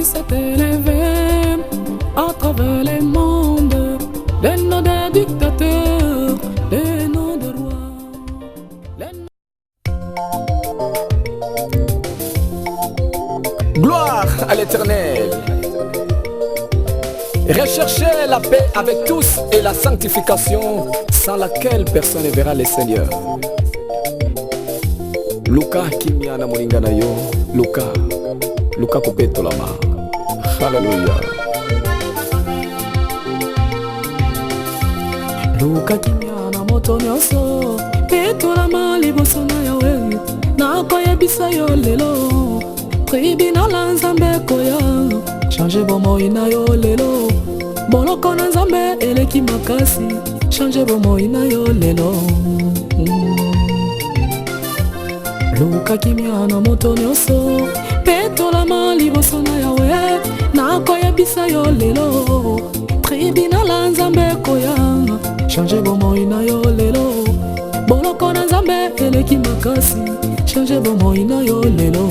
s'est élevé à travers les mondes, les noms des dictateurs, les noms des rois. Les Gloire à l'Éternel. Recherchez la paix avec tous et la sanctification sans laquelle personne ne verra le Seigneur. Luka kimia na moninga na yo, luka, luka kopetolama. Hallelujah. Luka kimia na moto nyonso, petolama liboso na Yawe, nakoyebisa yo lelo, tribunal ya Nzambe ekoya, change bomoi na yo lelo, boloko na Nzambe eleki makasi, change bomoi na yo lelo. Luka kimia na moto nyonso, petolama liboso na Yawe, nakoyebisa yo lelo, tribunal ya Nzambe ekoya, change bomoi na yo lelo, boloko na Nzambe eleki makasi, change bomoi na yo lelo.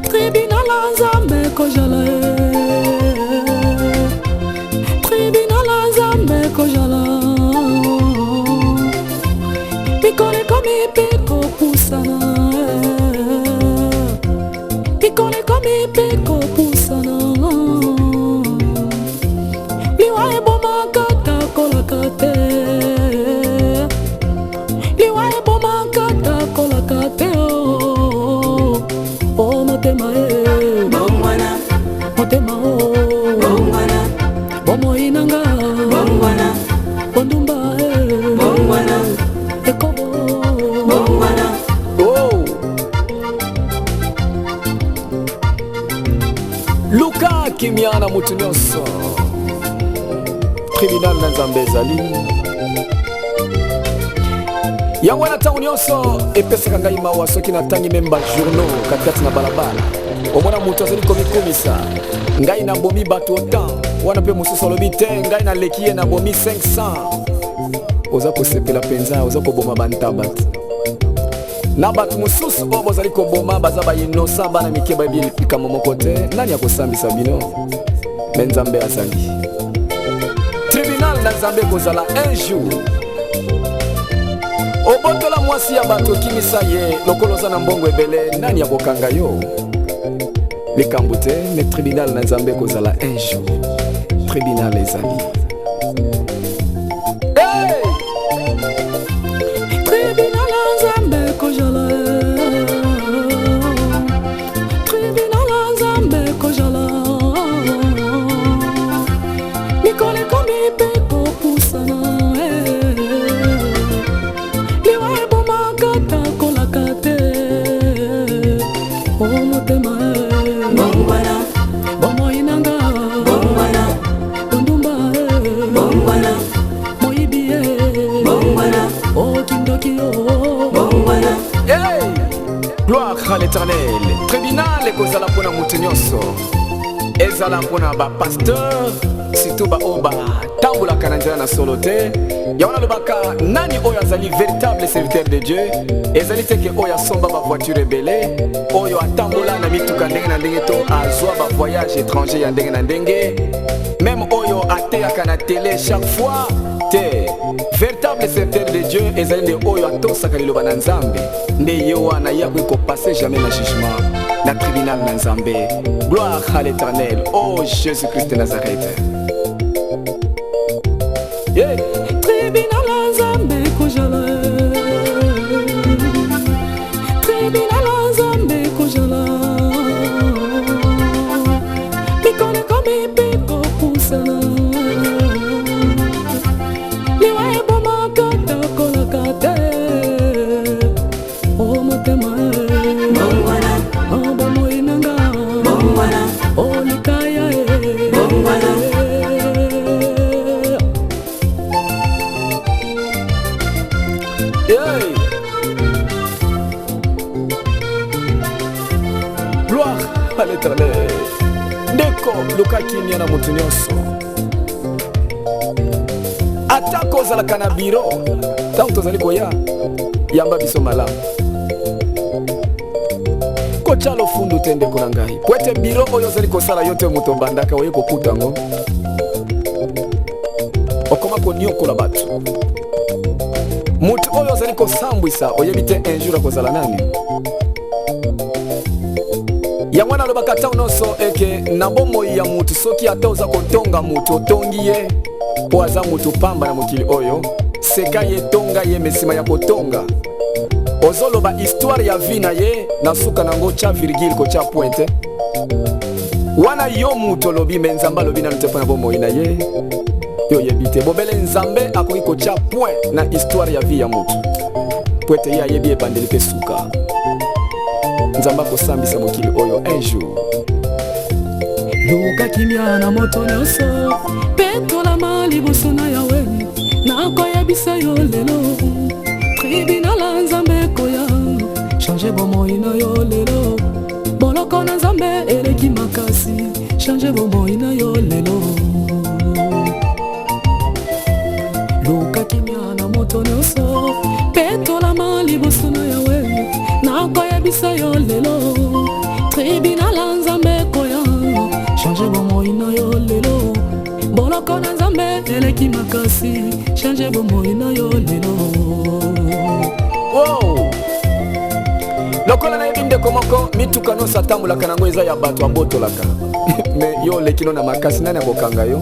Tribunal ya Nzambe ekozala ye, tribunal ya Nzambe ekozala, mikolo ekomi mpe kopusana, mikolo ekomi mpe kopusana, liwa ebomaka takolaka te, liwa ebomaka takolaka te, oh, oh, motema e, Bongwana, motema o, bongwana, bomoi na nga, bongwana, bondumba e, bongwana, ekobo, bongwana. Oh. Luka kimia na moto nyonso. Tribunal na Nzambe ezali. Yango wana ntango nyonso epesaka ngai mawa soki natangi meme ba journaux katikati na balabala, omona moto azali komikumisa, ngai nabomi bato autant wana, mpe mosusu alobi te, ngai naleki ye, nabomi 500. Oza kosepela mpenza, oza koboma bantaba te na bato mosusu oyo bozali koboma baza bainosa, bana mike bayebi likambo moko te. Nani akosambisa bino? Me Nzambe azali. Tribunal na Nzambe ekozala un jour. Obotola mwasi ya bato, okimisa ye lokola oza na mbongo ebele, nani akokanga yo? Likambo te, me tribunal na Nzambe ekozala un jour. Tribunal ezali. Hey! Tribunal ya Nzambe ekozala, tribunal ya Nzambe ekozala, mikolo ekomi mpe kopusana, liwa ebomaka takolaka te, o motema e, Bongwana, bomoi na nga, bongwana, bondumba e, bongwana, moyibi e, bongwana, o kindoki o, bongwana. Hey! Gloire à l'Éternel. Tribunal ekozala mpona moto nyonso, ezala mpona bapasteur, surtout baoyo batambolaka na nzela na solo te. Yango nalobaka, nani oyo azali véritable serviteur de Dieu? Ezali te ke oyo asomba bavoiture ebele, oyo atambola na mituka ndenge na ndenge, to azwa bavoyage étranger ya ndenge na ndenge, même oyo ateyaka na télé chaque fois te. Véritable serviteur de Dieu ezali nde oyo atosaka liloba na Nzambe. Nde ye wana ye akoki kopasser jamais na jugement na tribunal na Nzambe. Gloire à l'Éternel. Oh Jésus Christ de Nazareth, yeah. Tribunal ya Nzambe ekozala, tribunal ya Nzambe ekozala, mikolo ekomi mpe kopusana, liwa ebomaka takolaka te, o motema e, Bongwana, o bomoi na nga, bongwana, o likaya e, Bongwana. Hey! Gloire à l'Éternel. Ndeko, luka kimia na moto nyonso, atako ozalaka na biro. Ntango tozali koya, yamba biso malamu. Kotya lofundu te, ndeko na ngai, po ete biro oyo ozali kosala yo te moto obandaka, oye kokuta yango, okoma koniokola bato. Moto oyo ozali kosambwisa, oyebi te un jour akozala nani. Yango wana alobaka ntango nyonso eke na bomoi ya motu, soki ata oza kotonga motu, otongi ye mpo aza motu pamba na mokili oyo, seka ye, tonga ye, me nsima ya kotonga ozoloba histoire ya vie na ye, na suka nango tya virgule, kotya pointe wana. Yo moto olobi, me Nzambe alobi nanu te mpo na bomoi na ye. Yo oyebi te, bobele Nzambe akoki kotya point na histoire ya vie ya motu, po ete ye ayebi ebandeli mpe suka. Nzambe akosambisa mokili oyo un jour. Luka kimia na moto nyonso, petolama liboso na Yawe. Nakoyebisa yo lelo, tribunal ya Nzambe ekoya. Change bomoi na yo lelo, boloko na Nzambe eleki makasi. Change bomoi na yo lelo. Luka kimia na moto nyonso, petolama liboso na Yawe. Nakoyebisa yo lelo, tribunal ya Nzambe ekoya. Change bomoi na yo lelo, boloko na Nzambe eleki makasi. Change bomoi na yo lelo. Wow! Lokola nayebi ndeko moko, mituka nyonso atambolaka nango eza ya bato abotolaka, me yo oleki no na makasi, nani akokanga yo?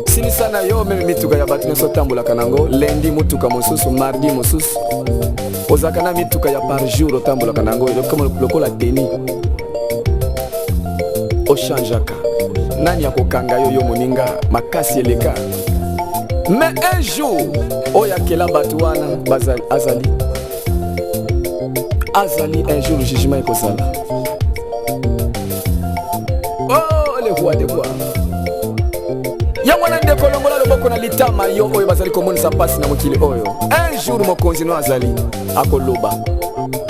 Silisa na yo meme mituka ya bato nyonso otambolaka nango. Lundi motuka mosusu, mardi mosusu, ozalaka na mituka ya par jour otambolaka nango lokola teni ochangeaka. Nani akokanga yo? Yo moninga makasi eleka. Mais un jour oyo akela bato wana azali, azali. Un jour jugement ekozala. Oh, le roi de roi! Yango wana, ndeko, longola loboko na litama. Yo oyo bazali komonisa mpasi na mokili oyo, un jour mokonzi no azali, akoloba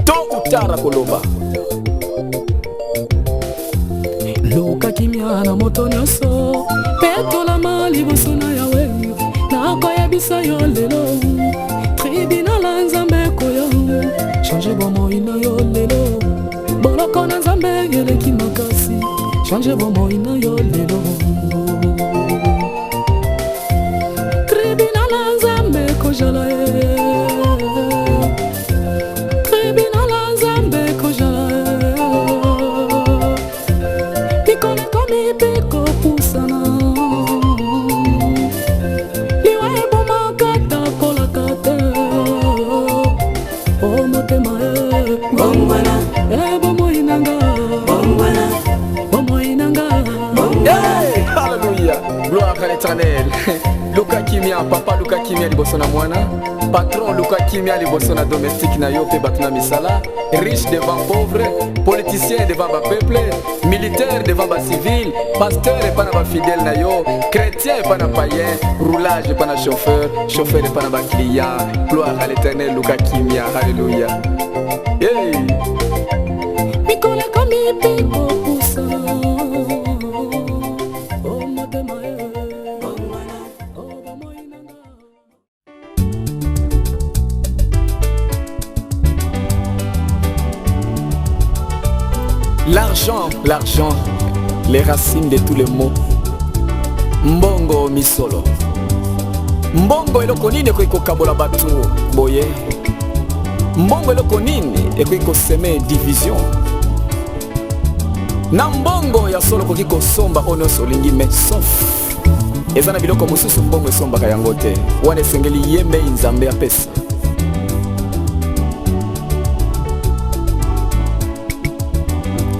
tôt ou tard, akoloba. Luka kimia na moto nyonso, petolama liboso na Yawe. Nakoyebisa yo lelo, tribunal ya Nzambe ekoya. Change bomoi na yo lelo, boloko na Nzambe eleki makasi. Change bomoi na yo lelo. Tribunal ya Nzambe ekozala ye, tribunal ya Nzambe ekozala ye. Mikolo ekomi mpe kopusana, liwa ebomaka takolaka te. O motema e, Bongwana, e bomoi nanga, bongwana, bomoi nanga. Hey, halleluya, gloire à l'Éternel! Luka kimia, papa, luka kimia liboso na mwana. Patron, luka kimia liboso na domestique na yo mpe bato na misala. Riche devant pauvre, politicien devant bapeuple, militaire devant bacivil, pasteur epa na bafidèle na yo, chrétien epa na païen, roulage epa na chauffeur, chauffeur epa na baclient. Gloire à l'Éternel! Luka kimia, halleluya! Hey. Mikolo ekomi mpe kopusana. O motema e, o bomoi nanga. L'argent, l'argent, les racines de tous les maux. Mbongo, misolo. Mbongo eloko nini ekoki kokabola bato boye? Mbongo eloko nini ekoki kosemer division? Na mbongo ya solo okoki kosomba oyo nyonso olingi, mais sauf eza na biloko mosusu mbongo esombaka yango te. Wana esengeli ye mei Nzambe apesa.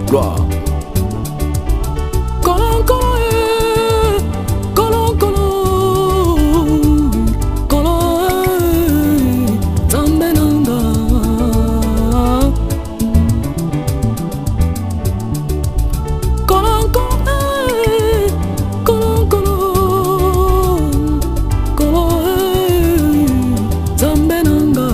Gloire! Kolonkolo e, kolonkolo, kolo e, Nzambe nanga. Kolonkolo e, kolonkolo, kolo e, Nzambe nanga.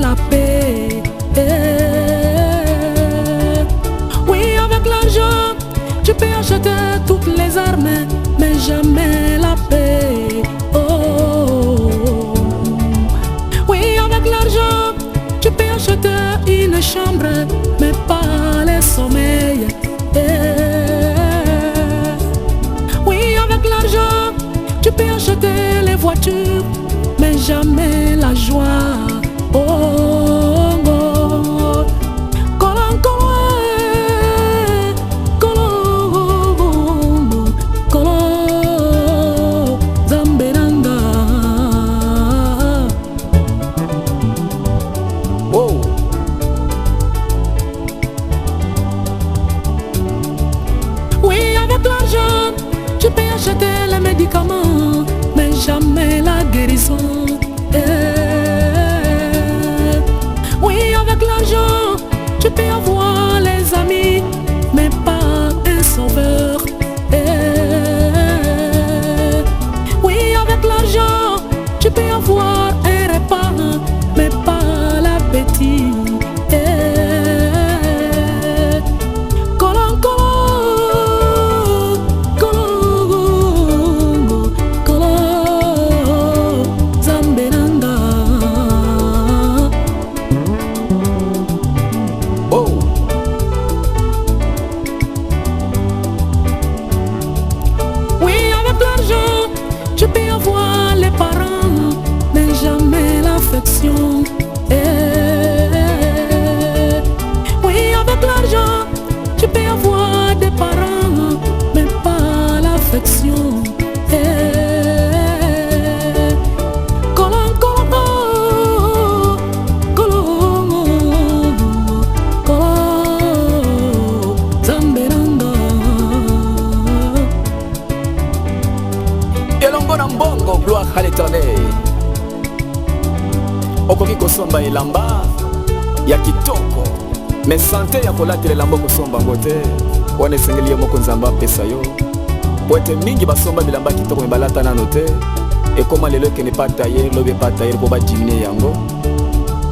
la paix. Oui, avec l'argent, tu peux acheter toutes les armes, mais jamais la paix. Oh. Oui, avec l'argent, tu peux acheter une chambre, mais pas le sommeil. Oui, avec l'argent, tu peux acheter les voitures, mais jamais la joie. Oh, oh. Colon, colon, colon, colon, Nzambe na nga. Oh. Oui, avec l'argent, tu peux acheter les médicaments, mais jamais la guérison. Eh. Oui, avec l'argent, tu peux avoir les amis, mais pas un sauveur. Eh. Oui, avec l'argent, tu peux avoir un repas, mais pas l'appétit. Eh. Colon, colon, colon, colon, Nzambe na nga. Oh. Oui, avec l'argent, tu peux avoir les parents, mais jamais l'affection. Eh. Oui, avec l'argent, tu peux avoir des parents, mais pas l'affection. Eh. Colon, colon, colon, colon, Nzambe na nga. Elongo na mbongo, gloire à l'Éternel, okoki kosomba elamba ya kitoko, mais santé ya kolatela elamba okosomba yango te. Wana esengeli ye moko Nzambe apesa yo, po ete mingi basomba bilamba ya kitoko mais balata nano te. Ekóma lelo ekende pa tailleur, lobi epa tailleur mpo badiminuer yango.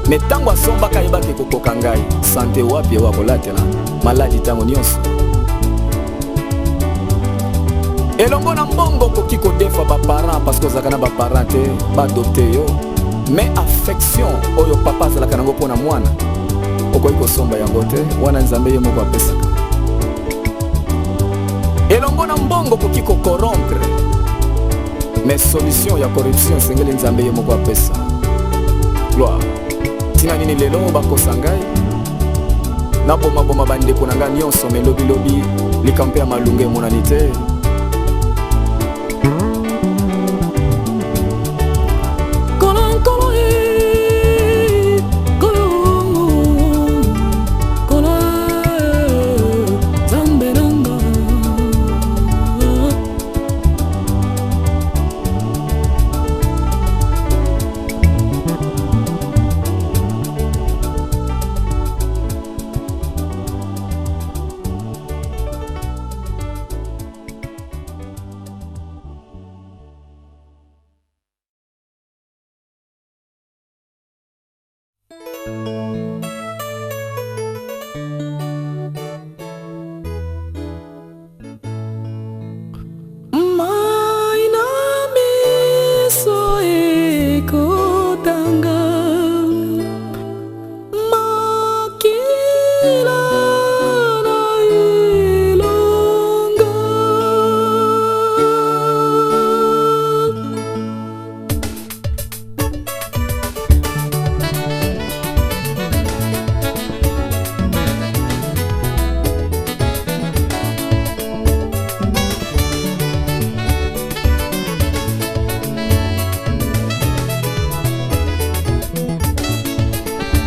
Mais ntango asombaka, ayebaki ekokoka ngai. Santé wapi ewa kolatela? Maladi ntango nyonso. Elongo na mbongo, okoki kodefa baparent parce que ozalaka na baparent te baadopter yo, mais affection oyo papa azalaka nango mpo na mwana, okoki kosomba yango te. Wana Nzambe ye moko apesaka. Elongo na mbongo, okoki kocorrompre, mais solution ya corruption esengeli Nzambe ye moko apesa. Gloire. Ntina nini lelo bakosa ngai nabomaboma bandeko na ngai nyonso, mais lobilobi likambo ya malunga emonani te? Colon, colon, eh, colon, colon, Nzambe na nga. Mai na miso ekotanga, makila na elonga.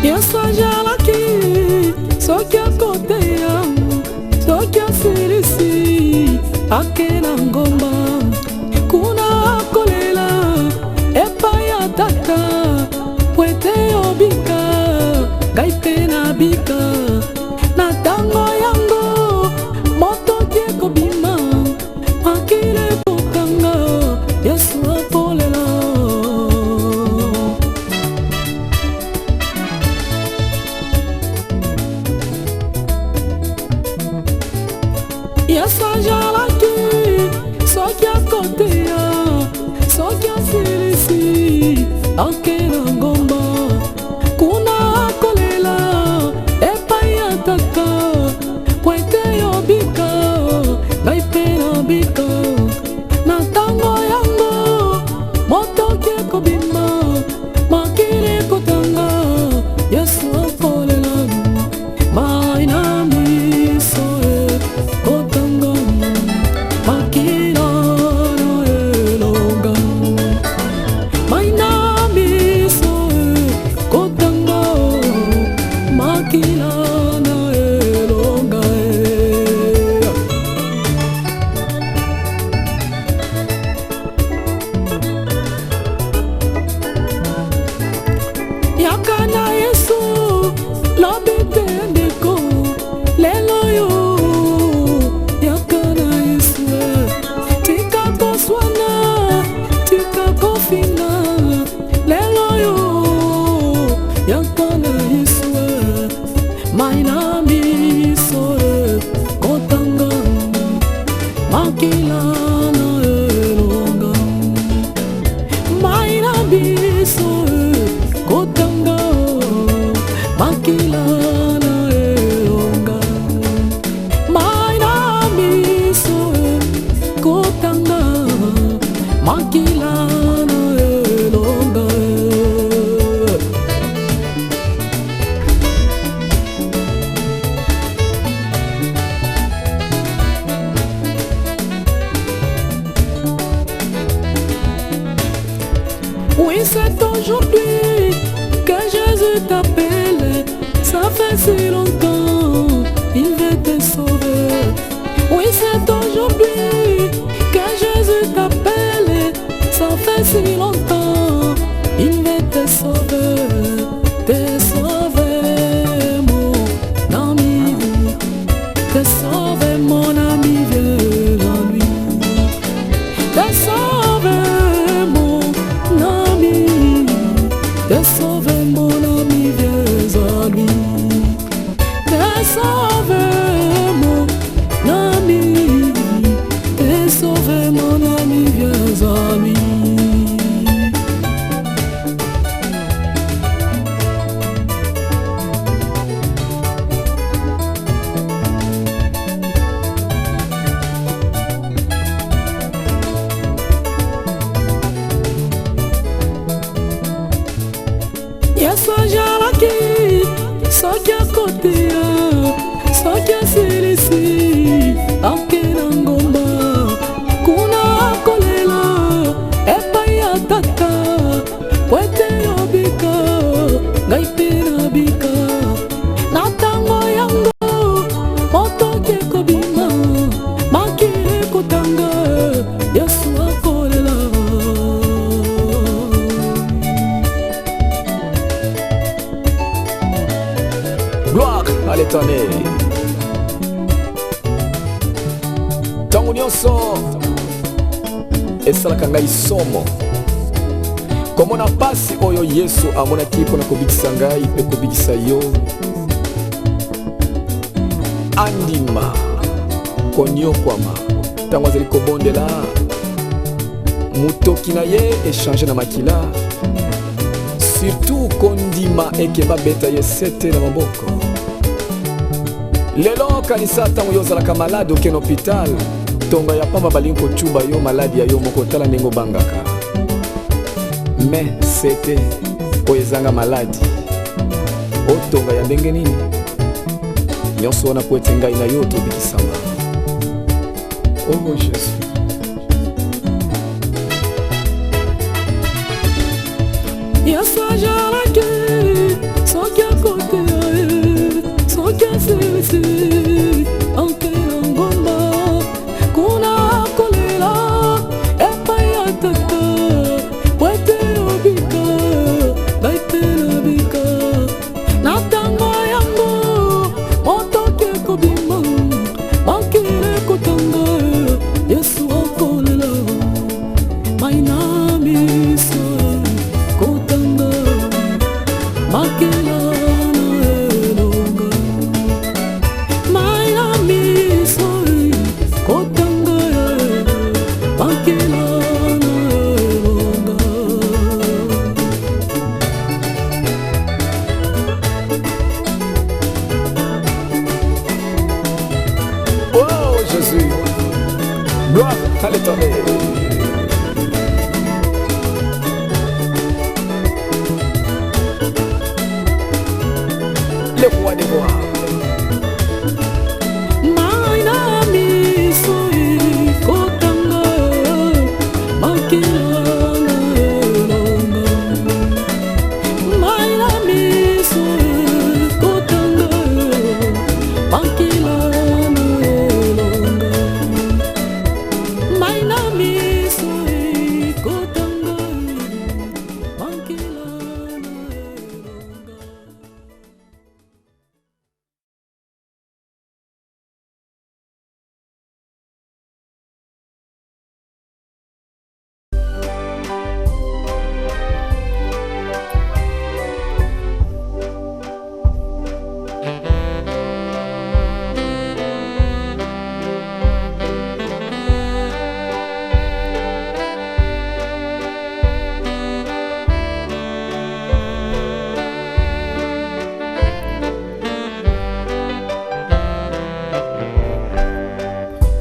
Yesu ajalaki soki akoteya, soki asilisi, ake na ngomba, kuna akolela epai ya Tata, po ete obika, ngai mpe nabika. Na ntango yango motoki ekobima, makila ekokanga, Yesu akolela. Yesu ajalaki soki akoteya, soki asilisi ake na ngomba, kuna akolela epai ya tata, po ete yobika ngai mpe nabika. Na ntango yango motoki ekobima, makili ekotanga, Yesu akolela, mai na miso ekotanga, makila na elonga, mai na miso ekotanga, makila na elonga. Yaka na Yesu, lobi te ndeko, lelo yo yaka na Yesu. Tika koswana, tika kofinga, lelo yo yaka na Yesu. Mai na miso kotanga, makila na elonga, mai na biso kotanga, makila na elonga, mai na miso kotanga, makila na elonga. Oui, c'est aujourd'hui que Jésus t'appelle. Ça fait si longtemps, il veut te sauver. Oui, c'est aujourd'hui que Jésus t'appelle. Ça fait si longtemps, il veut te sauver. Te sauver, mon ami. Te sauver, mon ami, viens à lui. Te sauver, mon ami. Te sauver, mon ami, viens à lui. Te sauver, mon ami. Te sauver, mon ami, viens à lui. Yesu ajalaki soki akoteya, soki asilisi ake na ngomba, kuna akolela epai ya tata, po ete yobika ngai mpe nabika. Na ntango yango motoki ekobima, makili ekotanga, Yesu akolela. Gloire à l'Éternel. Ntango nyonso esalaka ngai somo komona pasi oyo Yesu amonaki mpona kobikisa ngai mpe kobikisa yo. Andima koniokwama ntango azali kobondela, motoki na ye echange na makila, surtout kondima eke babeta ye sete na maboko. Lelo kanisa ntango yo ozalaka malade, okende hôpital, tonga ya pamba balingi kotuba yo maladi ya yo moko, tala ndenge obangaka. Me sete oyo ezanga maladi, otonga ya ndenge nini? Nyonso wana po ete ngai na yo tobikisama. Oh Jésus. Yesu ajalaki soki akoteya ye, soki asilisi ake na ngomba, kuna akolela epai ya tata, po ete obika ngai mpe nabika. Na ntango yango motoki ekobima, makili ekotanga, Yesu akolela, mai na miso kotanga, makila na elonga, mai Gloire à l'Éternel. Le roi des rois. Mai na miso ekotanga makila na elonga. Mai na miso ekotanga makila na elonga. Mai na miso ekotanga makila na elonga.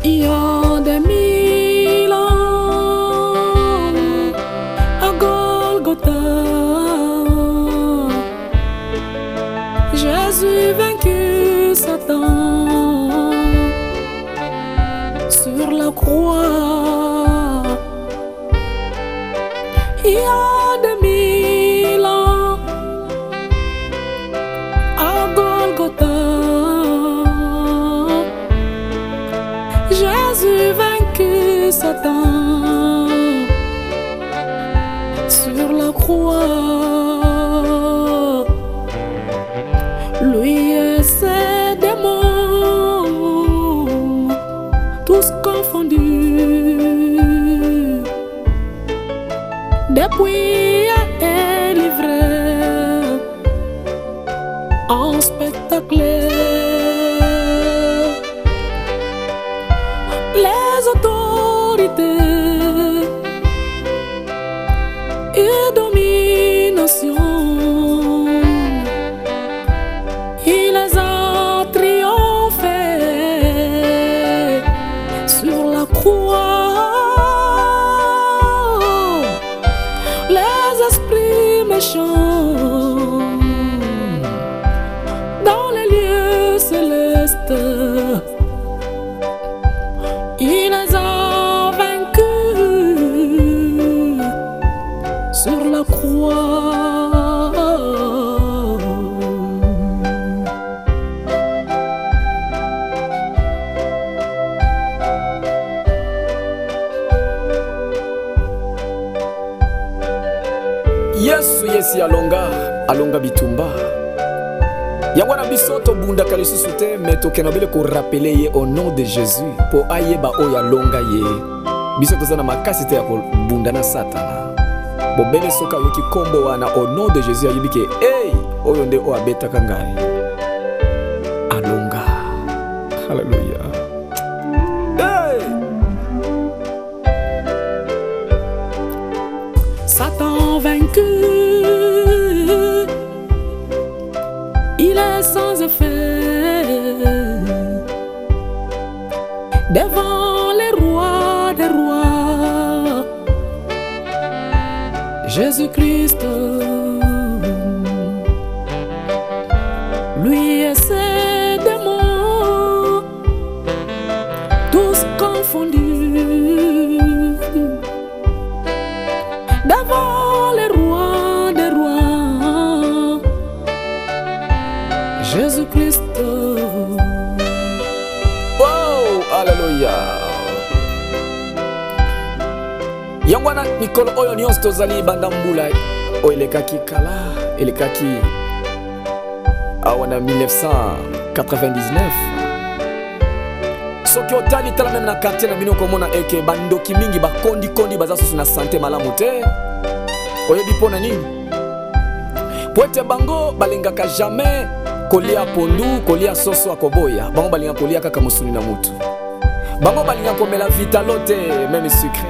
Il y a 2000 ans, à Golgotha, Jésus vaincu Satan sur la croix. Il y a 2000 ans, à Golgotha, Jésus vaincu Satan sur la croix. Lui et ses démons, tous confondus, depuis est livré en spectacle. Les autorités et dominations, il les a triomphés sur la croix. Les esprits méchants dans les lieux célestes, il les a vaincus sur la croix. Yesu yesi alonga, alonga bitumba. Yango wana biso tobundaka lisusu te, me tokenda bele korappeler ye au nom de Jésus mpo ayeba oyo alonga ye. Biso toza na makasi te ya kobunda na Satana. Bobele soki ayoki nkombo wana au nom de Jésus, ayebi ke ei, oyo nde oyo abetaka ngai, alonga. Halleluya, hey! Satan vaincu, il est sans effet devant les rois des rois, Jésus-Christ. Lui et ses démons, tous confondus, devant les rois des rois, Jésus-Christ. Wow, alleluya. Yango wana mikolo oyo nyonso tozali, banda mbula oyo elekaki kala, elekaki awa na 1999, soki otali, tala même na quartier na bino, komona eke bandoki mingi bakondikondi, baza susu na santé malamu te. Oyebi mpo na nini? Po ete bango balingaka jamais kolia pondu, kolia soso akoboya. Bango balingaka kolia kaka mosuni na mutu. Bango balingaka komela Vitalo te, même sucré.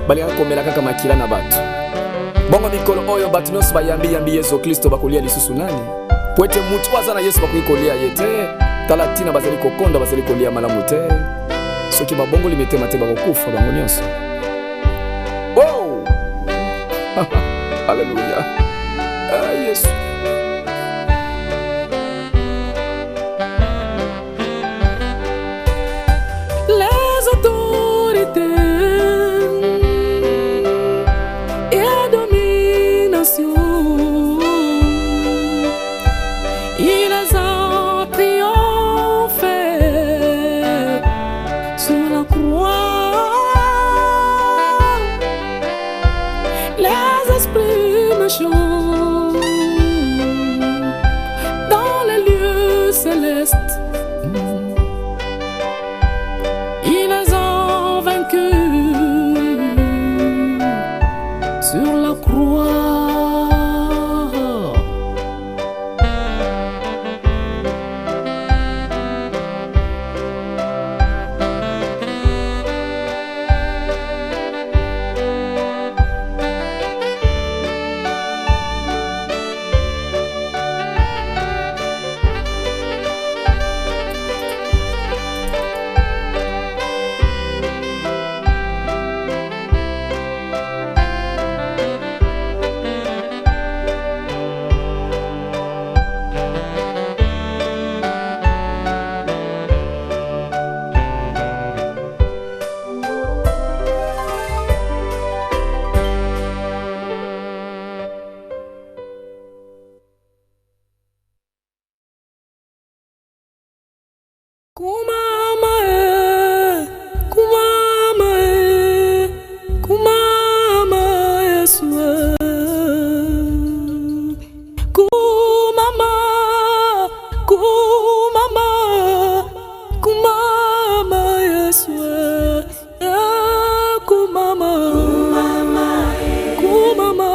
Balingaka komela kaka makila na bato. Bongo mikolo oyo bato nyonso bayambi-yambi Yesu Kristo, bakolia lisusu nani? Po ete mutu oyo aza na Yesu bakoki kolia ye te. Tala ntina bazali kokonda, bazali kolia malamu te. Soki babongoli mitema te, bakokufa bango nyonso. Oh! Alléluia. Ah, Yesu. Les autorités et domination, ils ont triomphé sur la croix. Les esprits méchants dans les lieux célestes, ils les ont vaincus sur la croix. Kumama e, kumama e, kumama Yesu e. Kumama, kumama, kumama Yesu e. Eh, kumama, kumama, kumama,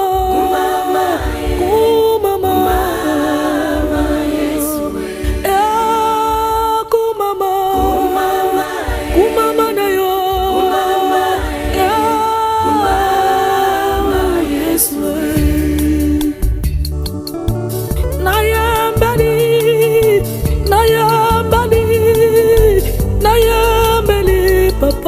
Eh, kumama, kumama na yo. Eh, Yesu e. Nayembeli, nayembeli, nayembeli papa.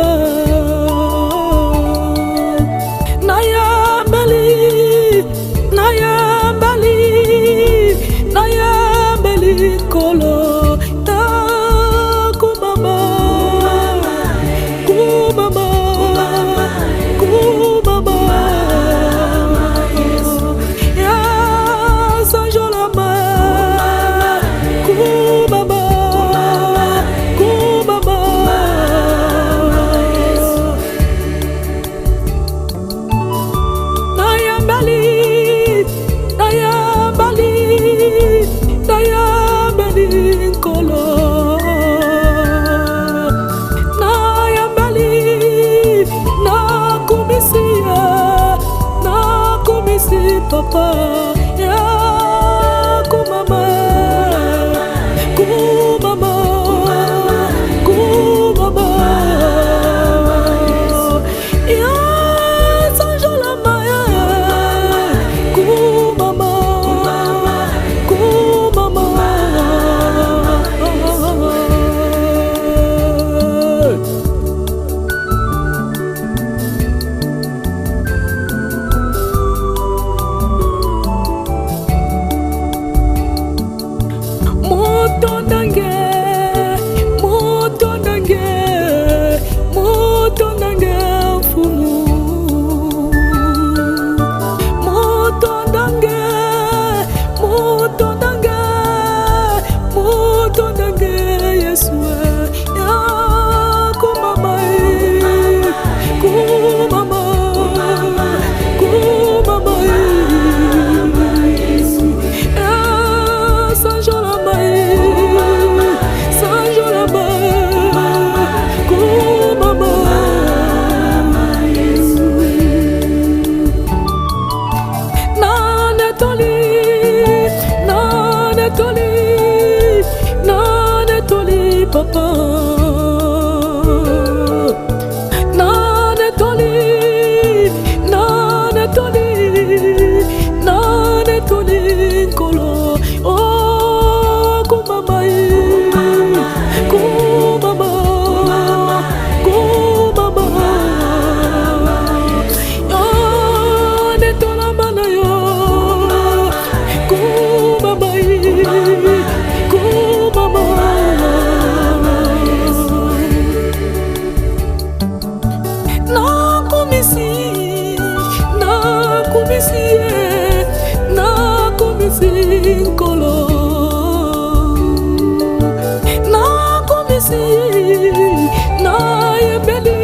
nayembeli,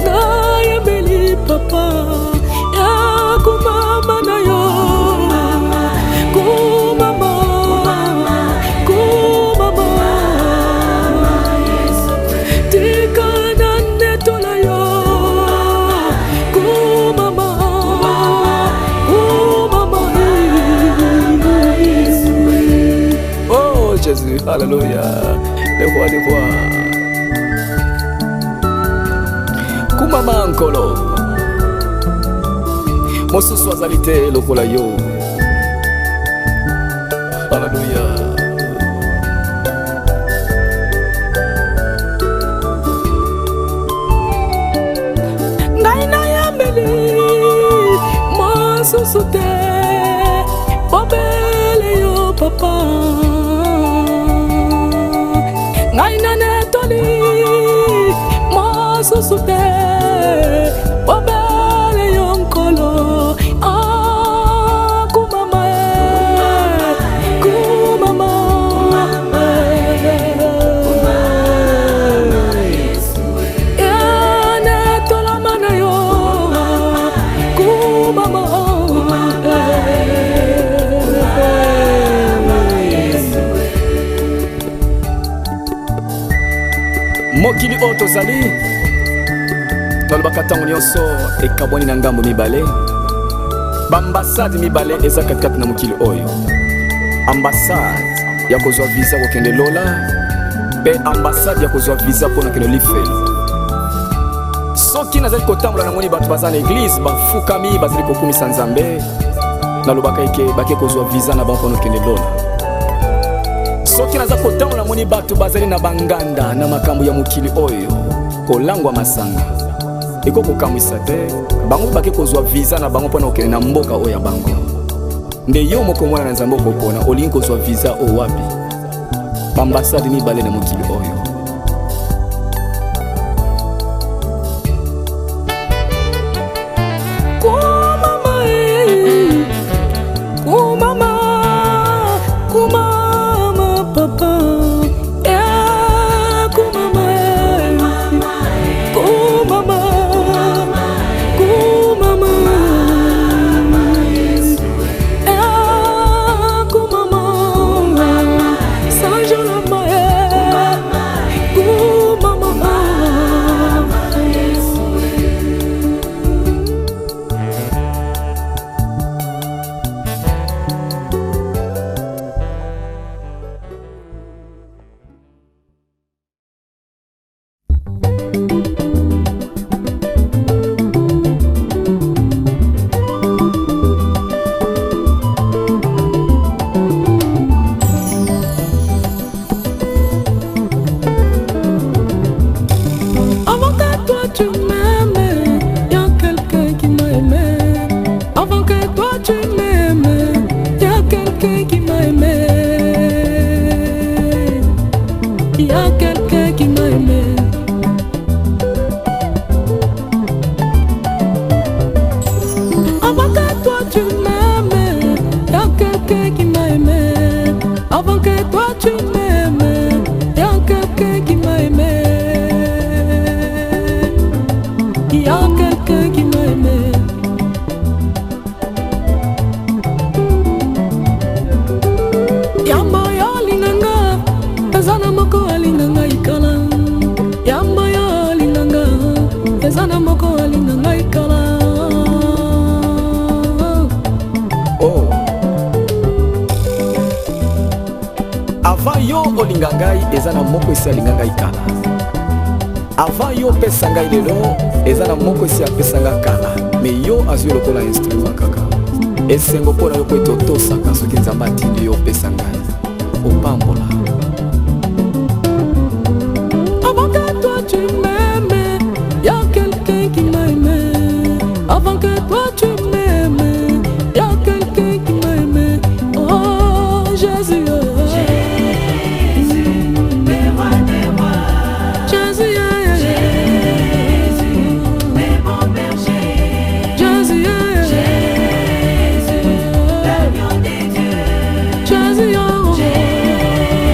nayembeli papa ya kumama na yo, kumama, kumama, tika na netola yo, kumama, kumama. Oh Jésus, alléluia, le roi des rois. Kumama nkolo, mosusu azali te lokola yo. Alléluia. Ngai nayambeli mosusu te, bobele yo papa. Ngai nanetoli mosusu te, bobele yo nkolo. Ah, kumama e, kumama e, netolama na yo, kumama. Mokili oyo tozali, tolobaka ntango nyonso, ekabwani na ngambo mibale. Baambassade mibale eza katikati na mokili oyo: ambassade ya kozwa visa kokende lola, mpe ambassade ya kozwa visa mpo na kende lifelo. Soki nazali kotambola, namoni bato baza na église, bafukami, bazali kokumisa Nzambe, nalobaka eke bake kozwa visa na bango mpona kokende lola. Soki naza kotambola, namoni bato bazali na banganda na makambo ya mokili oyo, kolangwa masanga, ekoki kokamwisa te, bango mpe bake kozwa visa na bango mpona kokende na mboka oyo ya bango. Nde yo moko mwana na Nzambe okopona, olingi kozwa visa oyo wapi? Baambassade mibale na mokili oyo. Kumama e, kumama, kumama papa e, kumama e, kumama, kumama e, kumama, Sanjolama e, kumama. Avant que toi tu m'aimes, y a quelqu'un qui m'a aimé. Avant que toi tu m'aimes, y a quelqu'un qui m'a aimé. Y a quelqu'un qui m'a aimé. Avant que toi tu m'aimes, y a quelqu'un qui m'a aimé. Avant que toi tu m'aimes, y a quelqu'un qui m'a aimé. Il y a quelqu'un qui m'a aimé. Yambo yo alinganga, eza na moko alinga ngai kala. Yambo yo alinganga, eza na moko alinga ngai kala. Oh, avant yo olinga ngai, eza na moko esi alinga ngai kala. Avant yo opesa ngai lelo, eza na moko esi apesa nga kala, mais yo azwi lokola instrument kaka. Esengo mpo na yo po ete otosaka. Soki Nzambe atindi yo opesa ngai, opambola. Avant que toi tu m'aimes, y a quelqu'un qui m'a aimé. Avant que toi tu m'aimes, y a quelqu'un qui m'a aimé. Oh Jésus, oh. Jésus, le roi des rois. Jésus, eh. Jésus, le bon berger. Jésus, eh. Jésus, l'agneau de Dieu. Jésus, oh. Jésus.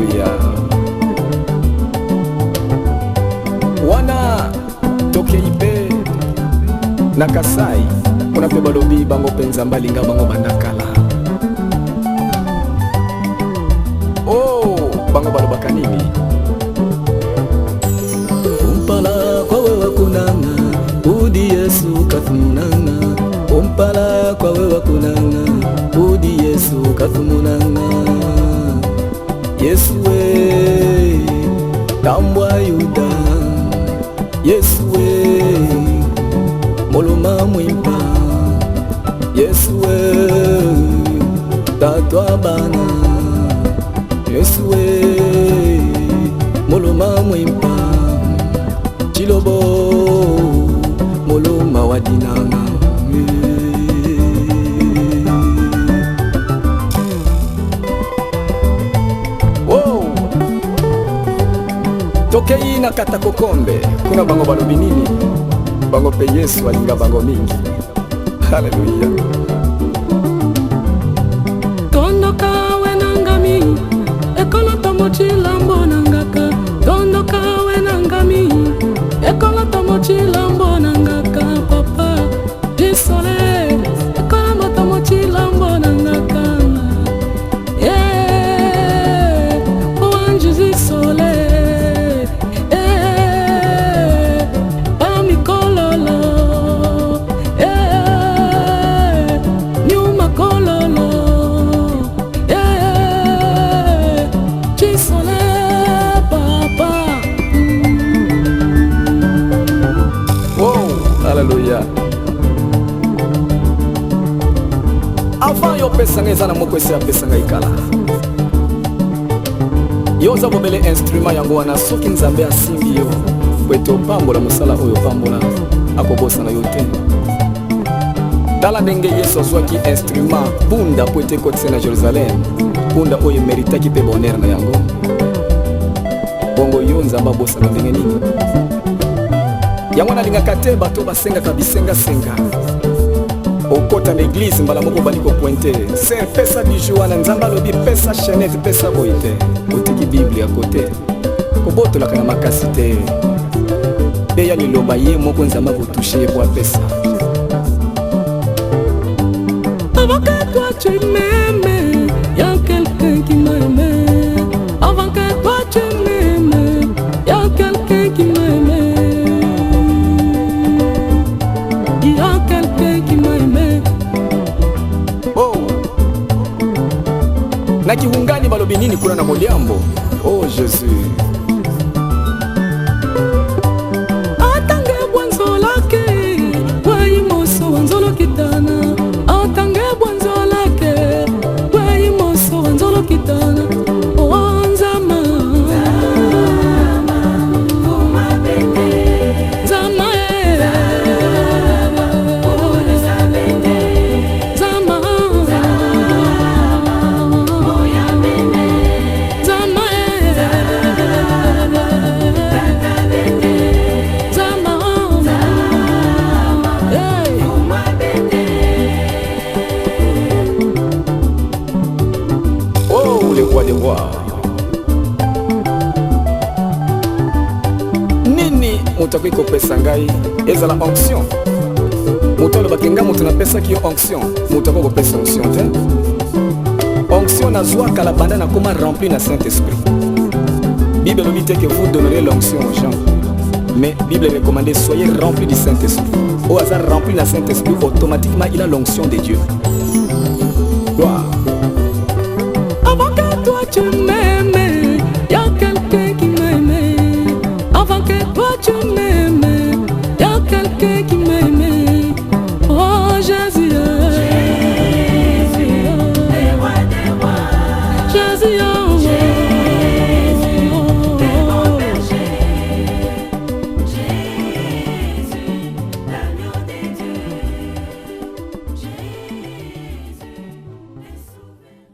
Haleluya. Wana tokei mpe na Kasai, kuna mpe balobi bango mpe Nzambe alinga bango banda kala. Oh, bango balobaka nini? Kumpala kwa wewe kunanga udi Yesu kafumunanga, kumpala kwa wewe kunanga udi Yesu kafumunanga. Yesu we tambwa Yuda, Yesu we moloma mwimpa, Yesu we tatwa bana, Yesu we moloma mwimpa, Chilobo moloma wa dinanga. Wow. Tokei na Katakokombe, kuna bango balobi nini? Bango mpe Yesu alinga bango mingi. Haleluya. Tondoka we nangami ekolo tomochilambo nangaka, tondoka we nangami ekolo tomochilambo nangaka, papa jisole ekolo motomochilambo nangaka. Yeah, oanju zisole, yeah, pamikololo, yeah, nyuma kololo, yeah, jisole papa. Wow, haleluya. Avant yo opesa ngai, eza na moko esi apesa ngai kala. Yo oza bobele instrument. Yango wana, soki Nzambe asimbi yo po ete opambola mosala oyo opambola, akobosana yo te. Tala ndenge Yesu azwaki instrument punda po ete ekotisa na Jérusalem, punda oyo emeritaki mpe bonheur na yango. Bongo yo, Nzambe abosana ndenge nini? Yango nalingaka te bato basengaka bisengasenga. Okota na église, mbala moko obandi kopointer: "Sœur, pesa bijou wana, Nzambe alobi pesa chaînette, pesa boye." Te, otiki Bible ya kote. Kobotolaka na makasi te, mpe ya liloba ye moko Nzambe akotoucher ye po apesa. Avant que toi tu m'aimes, y a quelqu'un qui m'a aimé. Avant que toi tu m'aimes, y a quelqu'un qui m'a aimé. Y a quelqu'un qui m'a aimé. Oh. Na Kiungani balobi nini kuna na Moliambo? Oh Jésus. Atange bwanzolake wayimoso wanzolokitana, atange bwanzolake wayimoso wanzolokitana, owanzama nzama e nzama nzama e nzama. Hey. Oh, le roi des rois. Nini moto akoki kopesa ngai ezala onction? Moto alobaki nga moto napesaki yo onction, moto akoki kopesa onction te. Onction nazwaka la banda nakoma rempli na Saint Esprit. Bible elobi te que vous donnerez l'onction aux gens, mais Bible recommandé: soyez rempli du Saint Esprit. Oyo aza rempli na Saint Esprit, automatiquement il a l'onction de Dieu. Gloire. Avant que toi tu m'aimes, y a quelqu'un qui m'aimait. Avant que toi tu m'aimes, y a quelqu'un qui m'aimait. Oh Jésus, Jésus, le roi des rois. Jésus, oh. Jésus, le bon berger. Jésus, l'agneau de Dieu. Jésus, le souverain.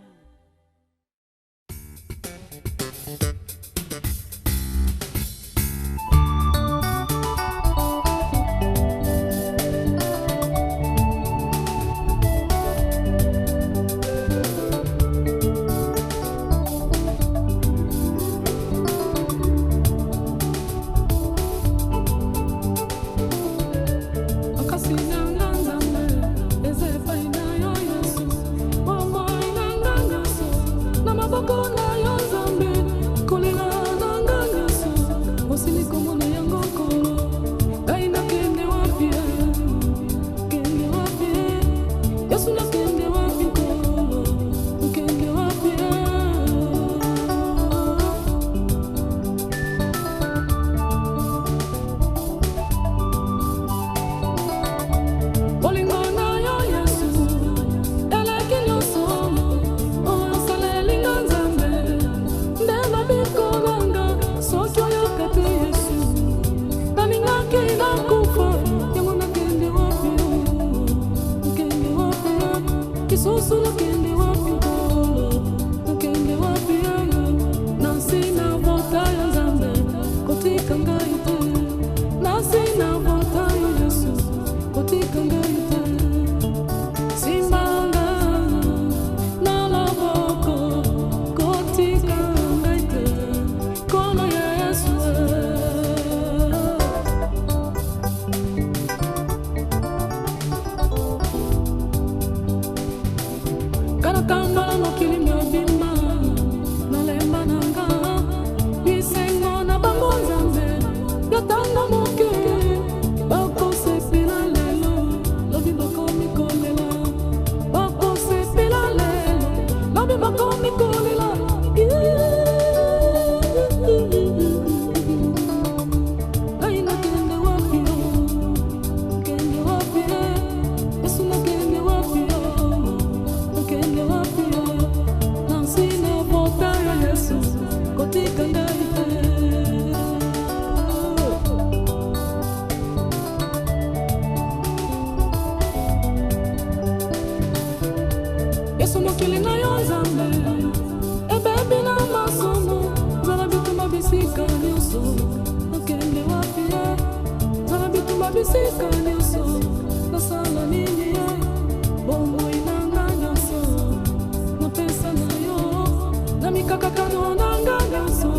Kotika ngai te, nasi na vota yo Yesu, kotika ngai te. Simba nga na loboko, kotika ngai te, Nkolo Yesu. Kanatambola mokili mobimba, nalemba na nga bisengo na bango Nzambe ya ntango moke. Bakosepela lelo, lobi bakomi kolela. Bakosepela lelo, lobi bakomi kolela. Ngai nakende wapi yo? Nakende wapi ye? Yesu nakende wapi yo? Nakende wapi yo? Na nsina vota yo Yesu, kotika ngai te. Yesu mokili na yo Nzambe ebebi na masumu, zala bitumba bisika nyonso. Nakende wapi ye? Zala bitumba bisika nyonso. Nasala nini ye? Bomoi na nga nyonso napesa na yo, na mikakatano na nga nyonso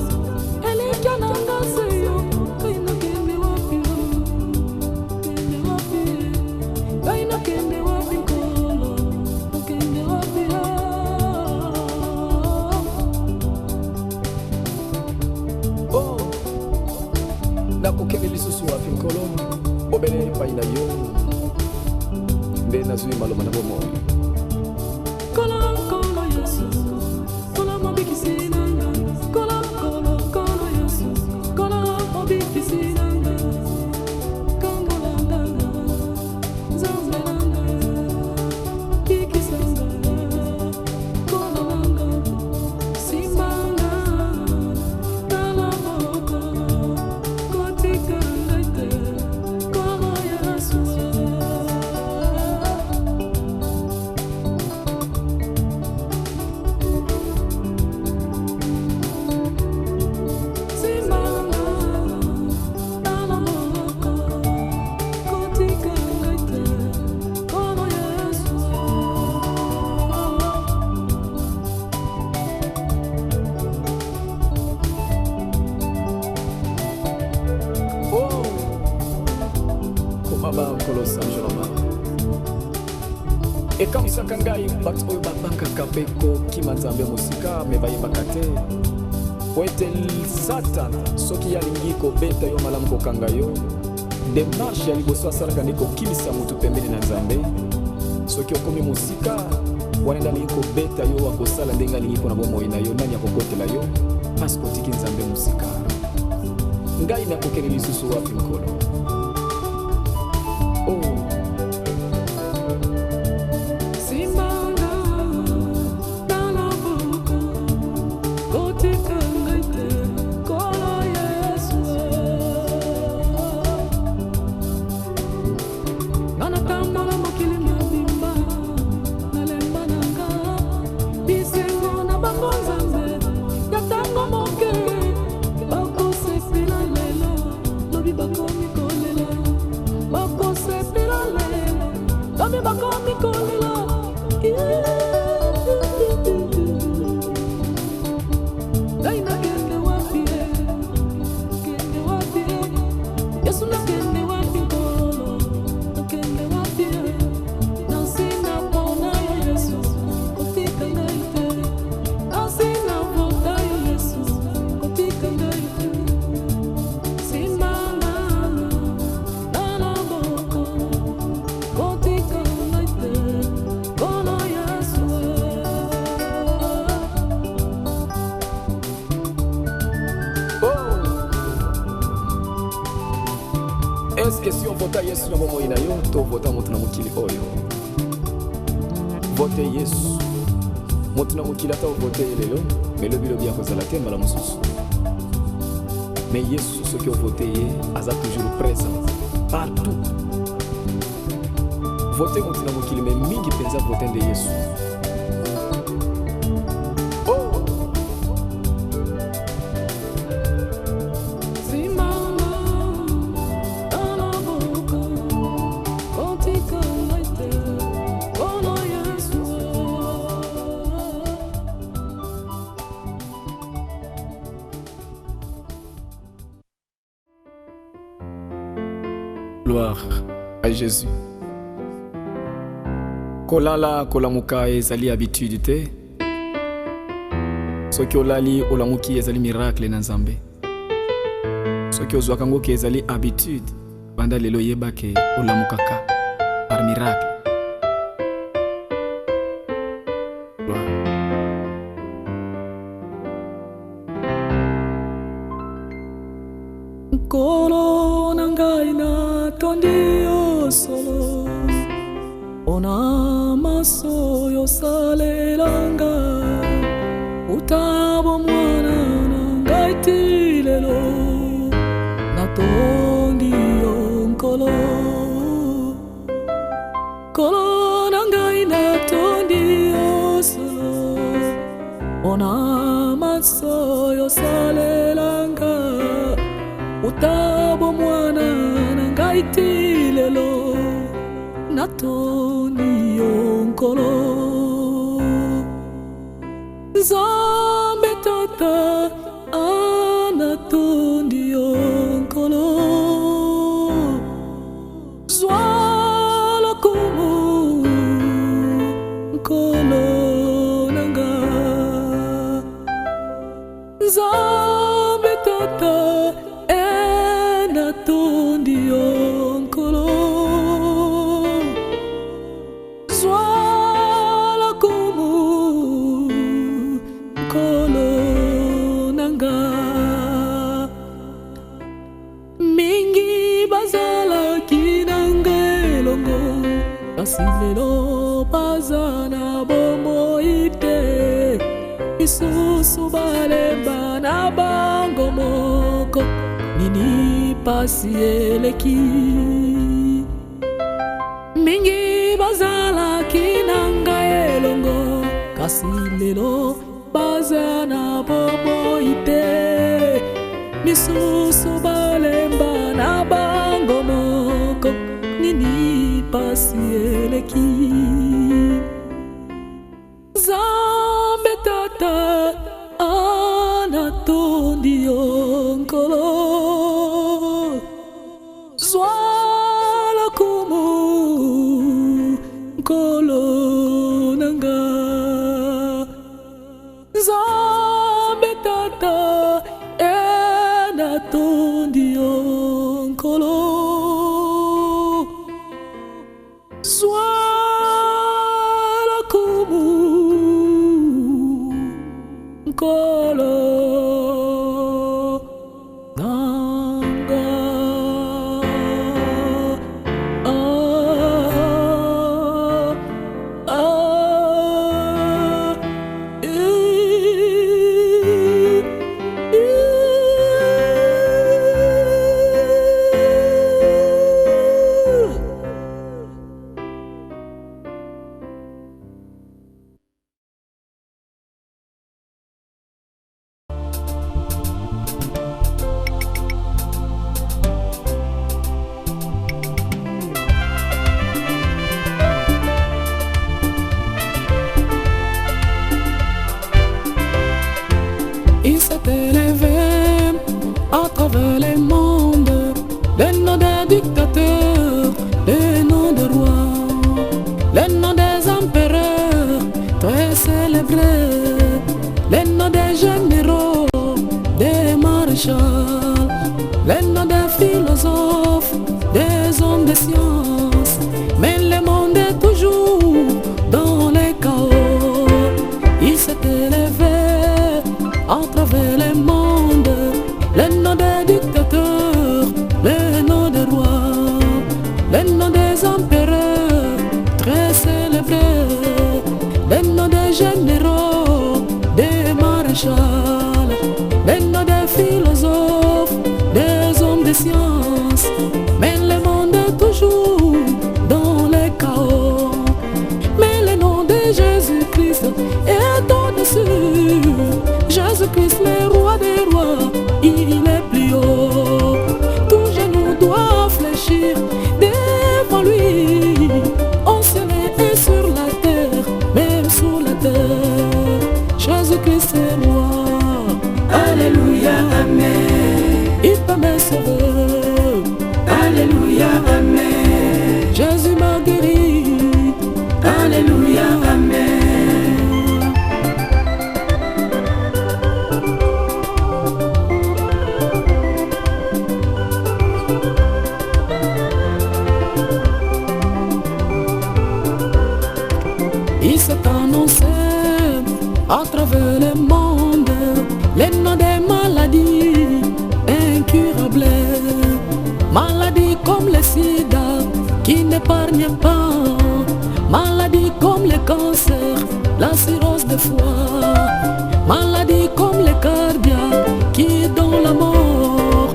elikya na nga se yo. Ngai nakende wapi yo? Kende wapi? Ngai nakende wapi Nkolo? Nakende wapi yo? Oh, nakokende lisusu wapi Nkolo? Obele epai na yo nde nazwi maloba na bomoi. Nkolo, Nkolo Yesu, Nkolo mobikisi na nga. Nkolo, Nkolo, Nkolo Yesu, Nkolo mobikisi na nga. Kangola nga, Nzambe na nga, bikisa nga, Nkolo na nga, simba nga na loboko, kotika ngai te, Nkolo Yesu. Simba nga na loboko, kotika ngai te, Nkolo Yesu. Oh, komaba Nkolo Saint Germain ekamisaka ngai bato oyo babangaka mpe kokima Nzambe mosika, me bayebaka te po ete Satana soki alingi kobeta yo malamu, kokanga yo, démarche ya liboso asalaka nde kokimisa motu pembeni na Nzambe. Soki okomi mosika wana nde alingi kobeta yo, akosala ndenge alingi mpo na bomoi na yo. Nani akokotela yo? Parce otiki Nzambe mosika. Ngai nakokende lisusu wapi Nkolo? Oh. Simba nga na loboko, kotika ngai te, Nkolo Yesu. Nga natambola mokili mobimba, nalemba na nga bisengo na bango Nzambe ya ntango moke. Bakosepela lelo, lobi bakomi kolela. Bakosepela lelo, lobi bakomi kolela. Ngai nakende wapi ye? Nakende wapi ye? Yesu nakende wapi Nkolo? Nakende wapi ye? Nasina mpona yo Yesu, kotika ngai te. Nasina vota yo Yesu, kotika ngai te. Simba nga na loboko, kotika ngai te, Nkolo Yesu. Oh. Est-ce si ovota Yesu na bomoi na yo to ovota moto na mokili oyo? Vote Yesu. Moto na mokili, ata ovote ye lelo, me lobilobi akozala te mbala mosusu. Me Yesu, soki ovote ye, aza toujours présent partout. Vote moto na mokili, me mingi mpenza vote nde Yesu. Oh. Simba Gloire à Jésus. Kolala kolamuka ezali habitude te. Soki olali olamuki ezali miracle na Nzambe. Soki ozwaka ngo ke ezali habitude, banda lelo yeba ke olamukaka par miracle. Gloire. Nkolo na ngai natondi yo solo mpona maso oyo osalela nga uta bomwana na ngai ti lelo natondi yo Nkolo. Nkolo na ngai natondi yo solo mpona maso oyo osalela nga uta bomwana na ngai ti lelo natondi yo Nkolo. Nzambe Tata anatondi yo Nkolo, zwa lokumu Nkolo na nga. Nzambe Tata enatondi yo Nkolo, zwa lokumu Nkolo na nga. Mingi bazalaki na nga elongo, kasi lelo baza na bomoi te. Misusu balemba na bango moko, nini pasi eleki. Mingi bazalaki na nga elongo, kasi lelo baza na bomoi te. Misusu balemba na bango moko, nini pasi eleki. Nzambe Tata anatondi yo Nkolo, zwa lokumu Nkolo na nga. Nzambe Tata enatondi yo Nkolo, zwa lokumu Nkolo na nga. Ah, ah, eh, eh. Il s'est élevé à travers les mondes, les noms des dictateurs, les noms des rois, les noms des empereurs très célébrés, les noms des généraux, des maréchals, les noms des philosophes, des hommes de science. Mais le monde est toujours dans les chaos. Il s'est élevé à travers les mondes, les noms des dictateurs, les noms des rois, les noms des empereurs très célébrés, les noms des généraux, des maréchals, les noms des philosophes, des hommes de science. Mais le monde est toujours dans les chaos. Mais le nom de Jésus-Christ est au-dessus. Jésus-Christ, le roi des rois, il est plus haut. Tout genou doit fléchir devant lui. Au ciel et sur la terre, même sous la terre. Jésus-Christ est roi. Alléluia, Amen. Il peut me sauver. n'épargne pas. Maladie comme le cancer, la cirrhose de foie. Maladie comme le cardiaque qui donne la mort.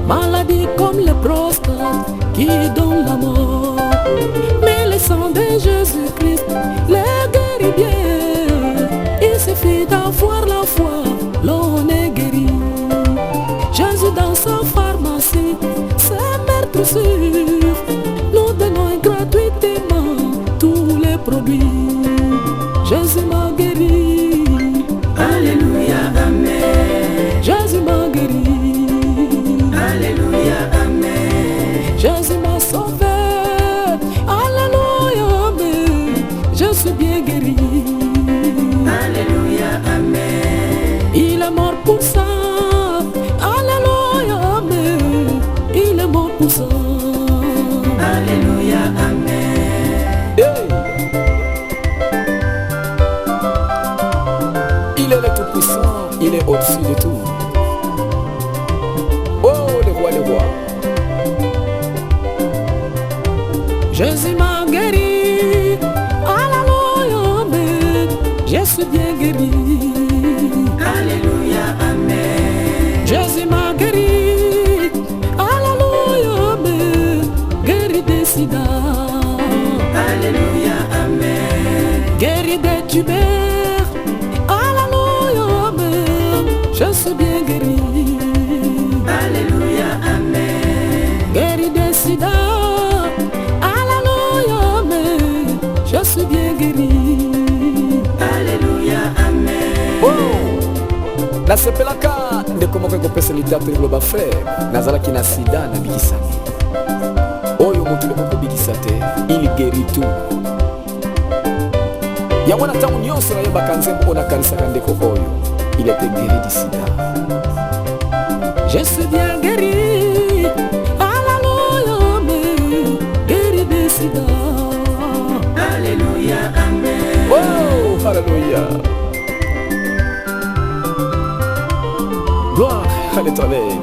Maladie comme le prostate qui donne la mort. Mais le sang de Jésus-Christ les guérit bien. Il suffit d'avoir la foi, l'on est guéri. Jésus dans sa pharmacie, c'est maître sûr. Nous donnons gratuitement tous les produits. Jésus m'a guéri. Alléluia, Amen. Jésus m'a guéri. Alléluia, Amen. Jésus m'a sauvé. Alléluia, Amen. Je suis bien guéri. Alléluia, Amen. Il est mort pour ça. Alléluia, Amen. Il est mort pour ça. Alléluia, Amen. Hey! Il est le Tout-Puissant, il est au-dessus de tout. Oh, le roi, le roi. Jésus m'a guéri. Alléluia, Amen. Je suis bien guéri. Alléluia, Amen. Jésus m'a guéri. Alléluia, Amen. Guéri des sida. Alléluia, Amen. Guéri des tumeurs. Alléluia, Amen. Je suis bien guéri. Alléluia, Amen. Guéri des sida. Alléluia, Amen. Je suis bien guéri. Alléluia, Amen. Oh! Nasepelaka ndeko moko ekopesa litatoli koloba: "Frère, nazalaki na sida, nabikisami." Oyo mokili okobikisa te, il guérit tout. Yango na ntango nyonso nayebaka nzembo oyo, nakanisaka ndeko oyo. Il était guéri du sida. Je suis bien guéri. Alléluia, Amen. Guéri des sida. Alléluia, Amen. Oh, alléluia, gloire à l'Éternel.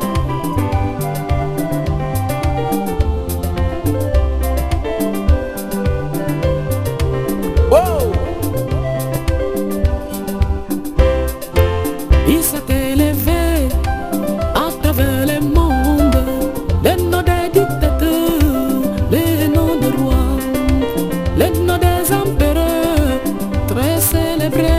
Oh! Il s'est élevé à travers le monde, les noms des dictateurs, les noms des rois, les noms des empereurs, très célébrés.